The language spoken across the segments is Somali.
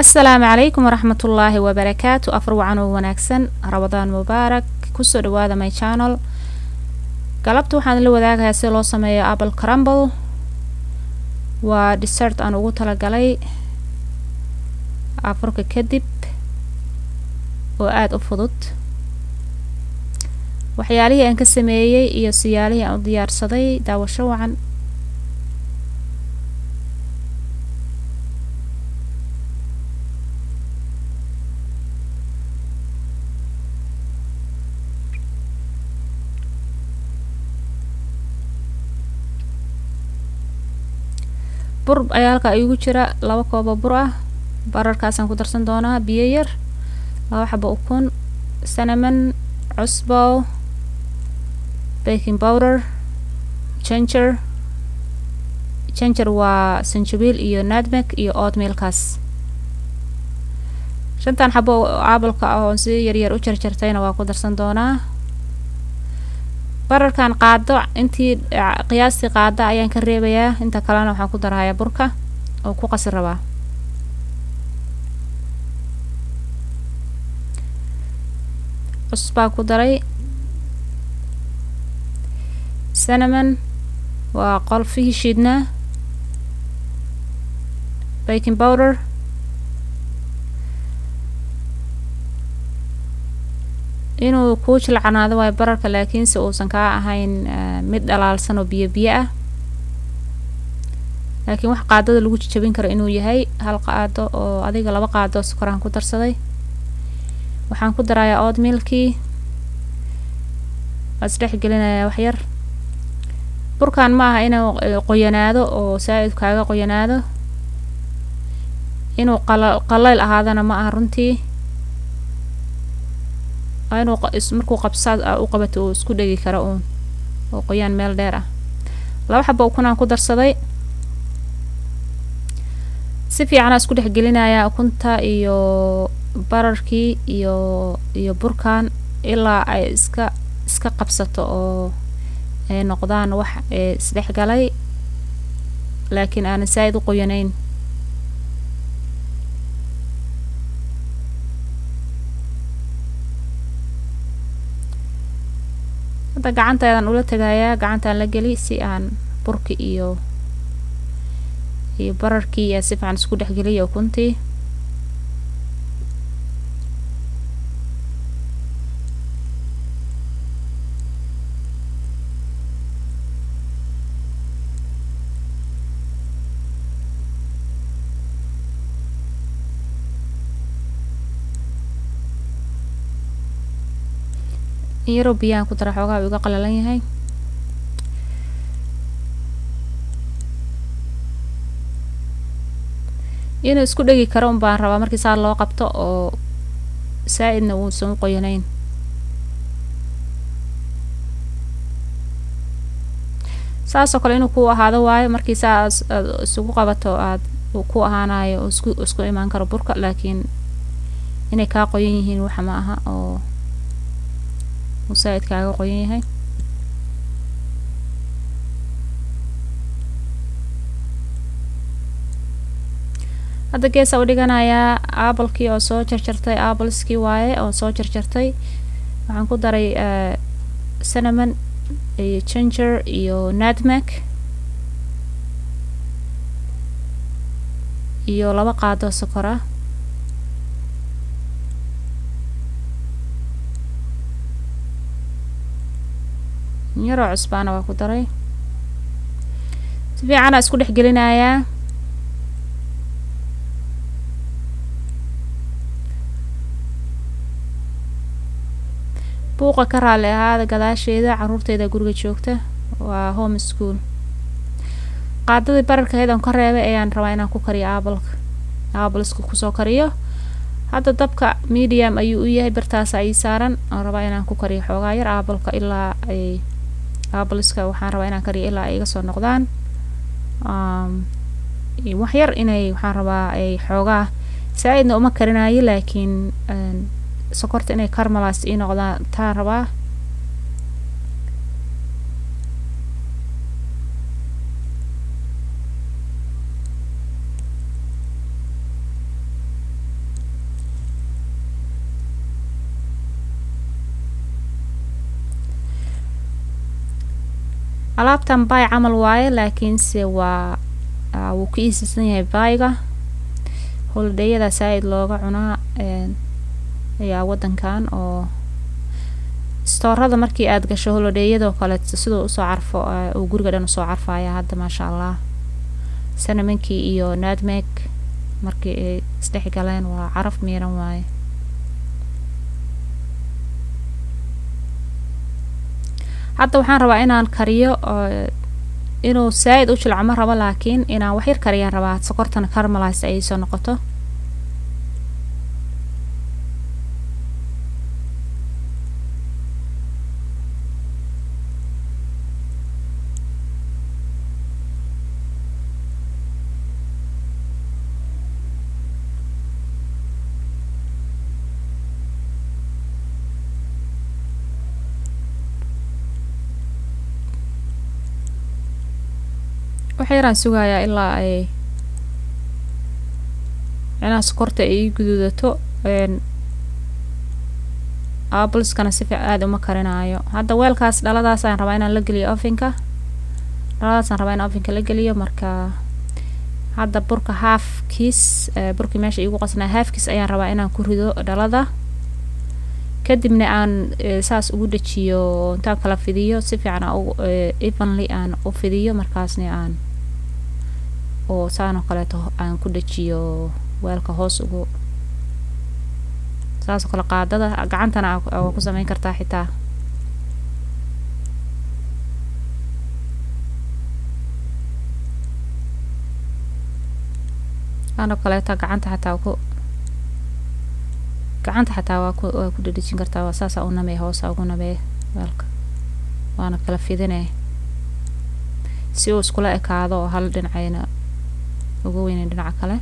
Asalaamu calaykum waraxmatullaahi wabarakaatu. Afar wacan oo wanaagsan, Ramadaan mubaarak. Kusoo dhawaada my channel. Galabta waxaan la wadaagayaa sida loo sameeyo apple crumble. Waa dessert aan ugu talagalay afurka kadib oo aada u fudud. Waxyaalihii aan ka sameeyey iyo siyaalihii aan u diyaarsaday, daawasho wacan. Bur ayaa halkaa iigu jira, 2 koob oo bur ah. Bararkaasaan ku darsan doonaa biyo yar, 2 xabo ukun, cinnamon, cusbo, baking powder, ginger. Ginger waa sanjabiil, iyo nutmeg iyo oatmealkaas. Shantan xabo appleka ah oon si yaryar u jarjartayna waa ku darsan doonaa. Bararkan qaado intii qiyaastii qaada ayaan ka reebayaa, inta kalena waxaan ku darahayaa burka oo ku qasi rabaa. Cusbaa ku daray, cinnamon waa qolfihii shiidnaa, baking powder, inuu kuu jilcanaado waayo bararka, laakiinse uusan kaa ahayn mid dhalaalsan oo biyo biyo ah, laakiin wax qaadada lagu jajabin karo inuu yahay. Hal qaado oo adiga 2 qaado sokoraan ku darsaday. Waxaan ku darayaa oatmealkii, waa isdhex gelinayaa wax yar. Burkan ma aha inuu qoyanaado oo saa-id kaaga qoyanaado, inuu qalayl ahaadana ma aha runtii. Waa inuu markuu qabsaad u qabato uu isku dhegi karo uun oo qoyaan meel dheer ah. 2 xabo ukunaan ku darsaday, si fiicanaa isku dhex gelinayaa ukunta iyo bararkii iyo burkan ilaa ay iska qabsato oo ay noqdaan wax isdhex galay, laakiin aanan saa-id u qoyanayn. Hadda gacantaydaan ula tagayaa, gacantaan la geli si aan burki iyo bararkii iyo si fiican isku dhex geliyo ukuntii. Yaroo biyaan ku dara, xoogaa uu iga qalalan yahay. Inuu isku dhegi karo un baan rabaa markii saa loo qabto oo saa-idna uusan u qoyanayn. Saas oo kale inuu ku ahaado waayo markii saas aad isugu qabato aad uu ku ahaanayo oo isku imaan karo burka, laakiin inay kaa qoyan yihiin waxa ma aha oo uu saa-id kaaga qoyan yahay. Hadda geesa u dhiganayaa applekii oo soo jarjartay, appleskii waaye oo soo jarjartay. Waxaan ku daray cinnamon iyo ginger iyo nutmeg iyo 2 qaado sokor ah. Yaroo cusbaana waa ku daray. Si fiicanaa isku dhex gelinayaa. Buuqa ka raali ahaada gadaasheeda, caruurteyda guriga joogta, waa home school. Qaadadii bararkeed aan ka reebay ayaan rabaa inaan ku kariyo appleka, appleska kusoo kariyo. Hadda dabka medium ayuu u yahay, birtaas ii saaran aan rabaa inaan ku kariyo xoogaa yar appleka ilaa ay appleska waxaan rabaa inaan kariyo ilaa ay iga soo noqdaan wax yar inay, waxaan rabaa ay xoogaa saa-idna uma karinayo, laakiin sokorta inay caramelize ii noqdaan taan rabaa. Alaabtan pie camal waaye, laakiinse waa wuu ka iisisan yahay pie-ga. Holidayada saaid looga cunaa ayaa wadankan oo stoorada markii aad gasho holidayadoo kale siduu usoo carfo, uu guriga dhan usoo carfaya hadda, maasha Allah. Cinnamonkii iyo nutmeg markii ay isdhex galeen waa caraf miiran waaye. Hadda waxaan rabaa inaan kariyo, inuu saaid u jilco ma rabo, laakiin inaan wax yar kariyaan rabaa, sokortana caramelize ay soo noqoto. Wax yaraan sugayaa ilaa ay micnaha sokorta ay ii guduudato. Appleskana si fiican aada uma karinaayo. Hadda weelkaas dhaladaas ayaan rabaa inaan la geliyo ovenka, dhaladaas aan rabaa in ovenka la geliyo. Marka hadda burka halfkiis, burkii meesha iigu qasnaa halfkiis ayaan rabaa inaan ku rido dhalada, kadibna aan saas ugu dhajiyo, intaan kala fidiyo si fiican aan evenly aan u fidiyo, markaasna aan oo saan oo kaleeto aan ku dhajiyo weelka hoos ugu, saas oo kale. Qaadada gacantana waa ku sameyn kartaa xitaa. Saan oo kaleeto gacanta xataa ku gacanta xataa waa ku dhedhejin kartaa. Waa saasaa u namee, hoosa ugu namee weelka, waana kala fidinee si uu iskula ekaado oo hal dhinacayna uga weyneyn dhinaca kale.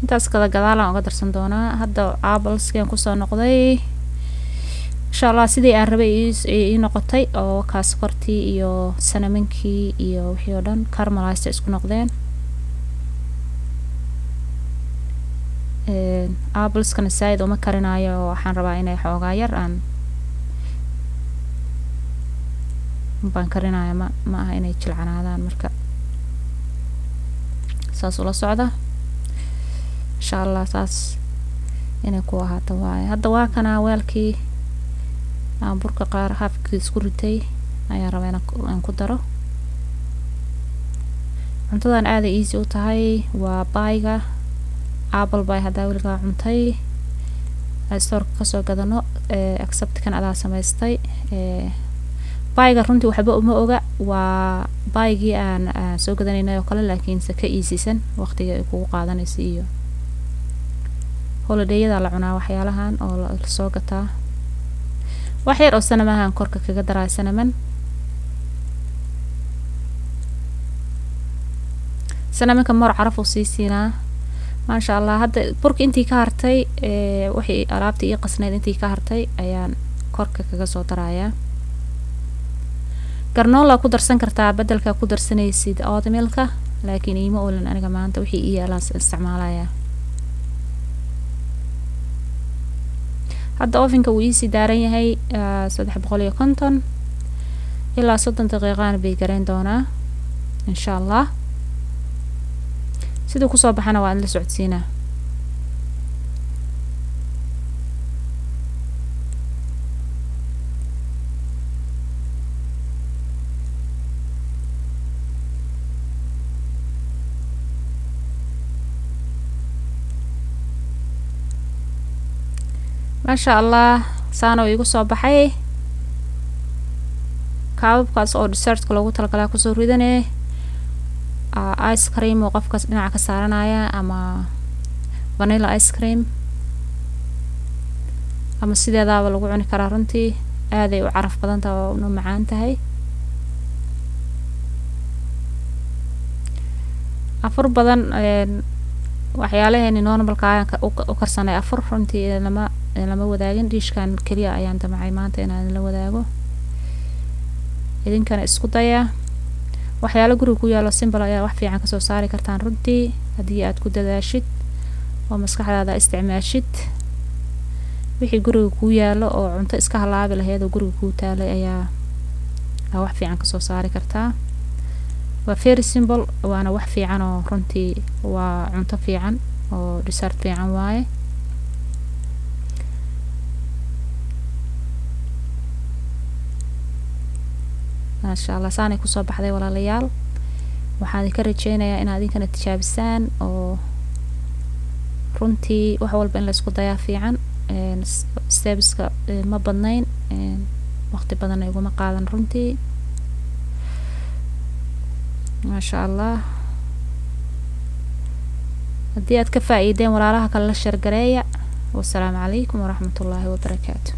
Intaas kada gadaalaan uga darsan doonaa. Hadda appleskan kusoo noqday, insha Allah sidii aan rabay ii noqotay, oo kaas sokortii iyo cinnamonkii iyo wixii oo dhan caramelized isku noqdeen. Appleskana saaid uma karinayo, waxaan rabaa inay xoogaa yar aan baan karinaya, ma aha inay jilcanaadaan. Marka saas ula socda, insha Allah saas inay ku ahaato waaye. Hadda waa kanaa weelkii aan burka qaar halfkii isku ritay ayaan rabaa inaan ku daro. Cuntadan aaday easy u tahay, waa pie-ga, apple pie haddaa weligaa cuntay, storeka kasoo gadano, except kan adaa samaystay. Pie-ga runtii waxba uma oga, waa pie-gii aan soo gadanaynay oo kale, laakiinse ka easysan waqtiga ay kugu qaadanaysa, iyo holidayada la cunaa waxyaalahan oo lasoo gataa. Wax yar oo cinnamon korka kaga daraa, cinnamon. Cinnamonka moor caraf uu sii siinaa, maasha Allah. Hadda burka intii ka hartay, wixii alaabtii ii qasnayd intii ka hartay ayaan korka kaga soo darayaa. Granola ku darsan kartaa bedelka ku darsanaysid oatmealka, laakiin iima oolan aniga maanta, wixii ii yaalaan isticmaalayaa. Hadda ovenka wuu iisii daaran yahay 350, ilaa 30 daqiiqaan bay garayn doonaa, insha Allah. Siduu kusoo baxana waa in la socodsiinaa. Maasha Allah, saana igu soo baxay. Kaababkaas oo dessertka loogu talagalaa kusoo ridane, ice cream oo qofkaas dhinaca ka saaranaya, ama vanilla ice cream, ama sideedaaba lagu cuni karaa. Runtii aaday u caraf badan tahay oo una macaan tahay. Afur badan waxyaalaheeni normalka ayaan u karsanay afur, runtii lama wadaagin. Dishkan keliya ayaan damcay maanta inaan la wadaago, idinkana isku daya. Waxyaalo guriga ku yaalo simple ayaa wax fiican kasoo saari kartaan runtii, haddii aad ku dadaashid oo maskaxdaada isticmaashid. Wixii guriga kuu yaalo oo cunto iska halaabi lahayd oo guriga kuu taalay ayaa wax fiican kasoo saari kartaa. Waa very simple, waana wax fiican oo runtii waa cunto fiican oo dessert fiican waaye. Maasha Allah, saanay kusoo baxday walaalayaal. Waxaan idinka rajeynayaa inaad idinkana tijaabisaan oo runtii wax walba in la isku dayaa fiican. Steps-ka ma badnayn, waqti badanna iguma qaadan runtii. Maasha Allah, haddii aad ka faa'iideen, walaalaha kale la share gareeya. Wasalaamu calaykum waraxmatullaahi wabarakaatu.